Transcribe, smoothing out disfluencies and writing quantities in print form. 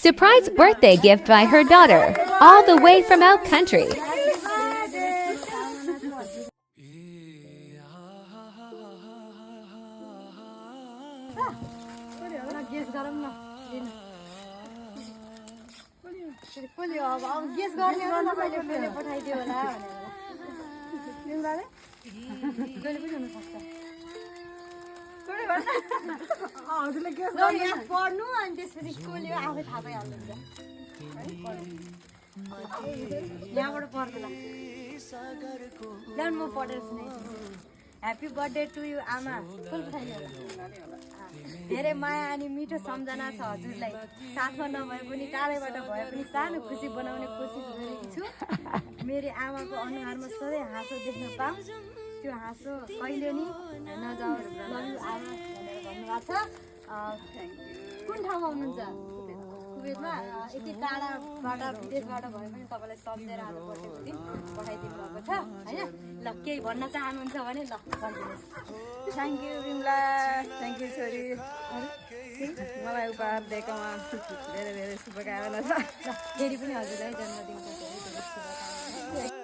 Surprise birthday gift by her daughter, all the way from out country. पढ्नु अनि त्यसपछि school आफै थाहा पाइहाल्नुहुन्छ यहाँबाट पढ्नुला म पढेर सुनाइदिन्छु ह्याप्पी बर्थडे टु यु आमा धेरै माया अनि मिठो सम्झना छ हजुरलाई साथमा नभए पनि टाढैबाट भए पनि सानो खुसी बनाउने कोसिस गरेकी छु मेरो आमाको अनुहारमा सधैँ हाँसो देख्न पाऊँ त्यो हाँसो कहिले नि नजाओस् लभ यु आमा भनेर भन्नुभएको छ कुन ठाउँमा हुनुहुन्छ कुवेतमा यति टाढाबाट विदेशबाट भए पनि तपाईँलाई सम्झेर आज बर्थडेको दिन पठाइदिनु भएको छ होइन ल केही भन्न चाहनुहुन्छ भने ल भनिदिनुहोस् thank you Bimala thank you छोरी मलाई उपहार दिएकोमा धेरै धेरै शुभकामना छ फेरि पनि हजुरलाई जन्मदिनको धेरै धेरै शुभकामना